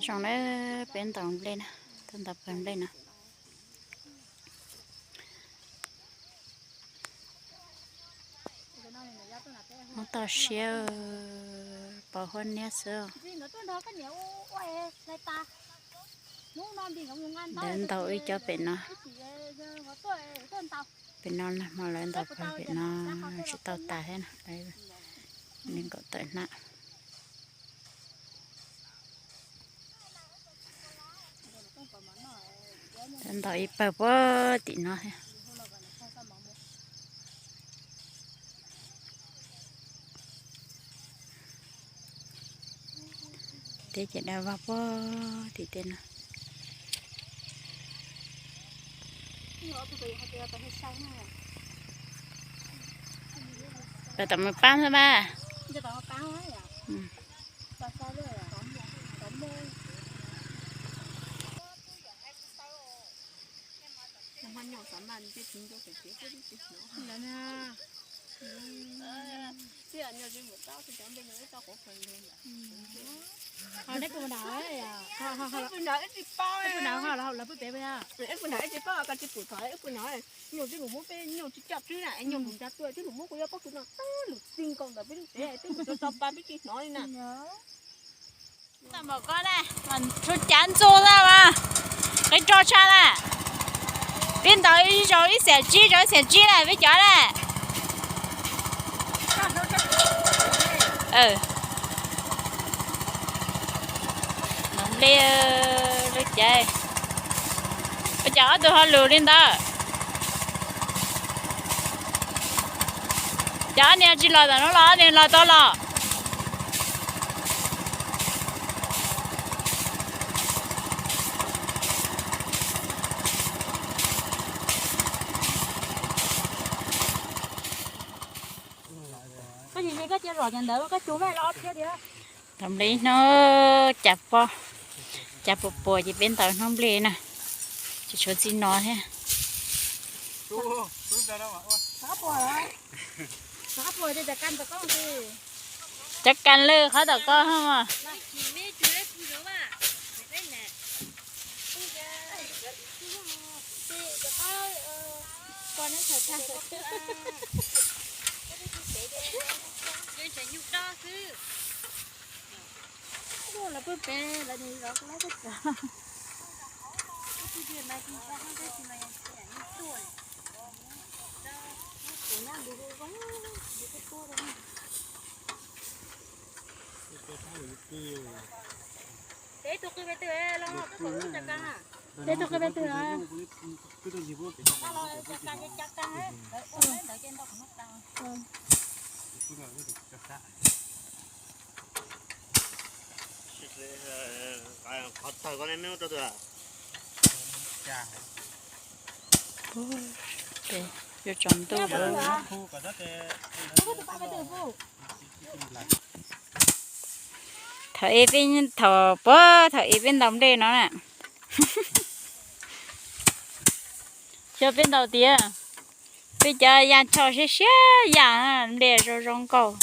Zoo na, peb ntaus nplej na, tuaj ntaus pawg nplej na. Muab toj siab, pos huab niab xwb. Lawv ntaus ib co pem no. Pem no nag hmo lawv ntaus pawg pem no, tsis tau tas thiab na, nees nkaum tawm hnab. Ntaus ib pawg puag tim no thiab. Teb ces dawb vog puag tim tej no. Peb tom mus pab xwb mas. Ho neb pw nram, ho neb pw nram, ho lawv pw pem puas yog? Wb pw nram, wb tsis paub, koj tsis pum thaum wb pw nram, nyuj twb lus muab peb nyuj tsis coj pib na, nyuj lus nrog tuaj twb lus muab kuv yuav pob kws no tag lus txij nkaus ntawm peb lub tsev, twb mus rau tso pa peb tsis hnov li na. Tsuas cav ntxuag na mas, qe tso tshaj na. Peb ntaus ib zaug ib xees tsib, zaug ib xees tsib na peb cov na. Ntaus nplej lub cav, ua cas ob tug ho lus li ntawd? Cas ob niag tsis los tom no los ob niag los tau los? Koj nim, koj cia zom cov ntawd koj cug vaj los ob thiab tiag. Ntaus nplej ib hnub cas pob, cas puas puas ces peb ntaus hnub nplej na, tsis tshuav txiv no thiab. Cov kas lwj qhov tom koj mas. Lawv pw pem lawv nim zov kuv lab teb tsav. Peb tug qw peb twg los, peb tug qw peb twg los. Qhov tawg koj ne, meb muab rau twg? Yuav tsaus ntuj lawm. Thaum ub peb, thaum puag thaum ub peb ntaus nplej no na. Xyov peb ntaus tias peb cov ya tsho siab siab ya, nplej zoo zoo nkauj.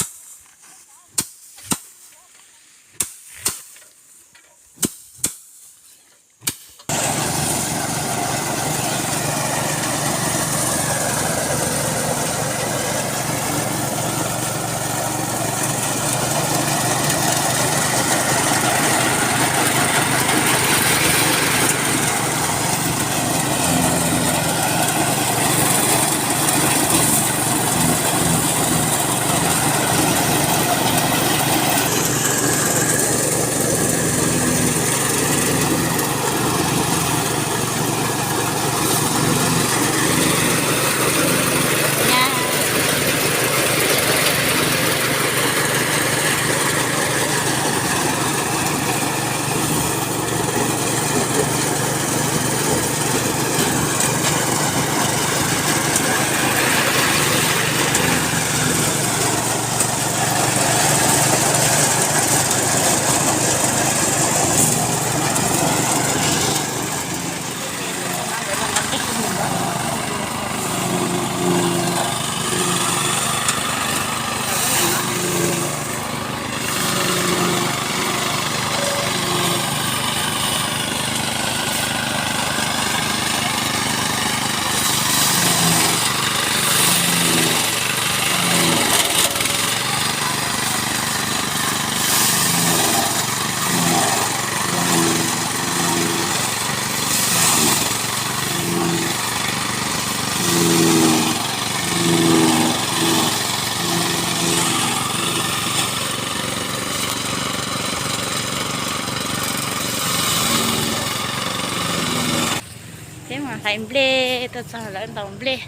Hlais nplej, tuaj txog lawv ntaus nplej.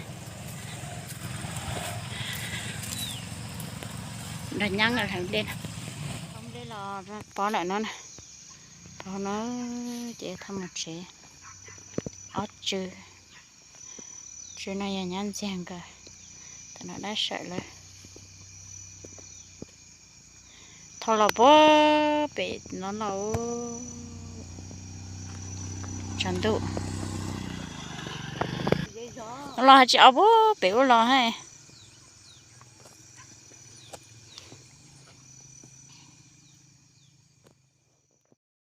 Nrog nyab hlais nplej. Ntaus nplej los pob lawm no. Pob no ces thauj mus tsev. Ob tsw. Tsw no yog nyab ntxiag nkawd. Tam no dab sawm lawm. Tho los puag pem no los, tshav ntuj los hais tsis ob puag pem ub los ha.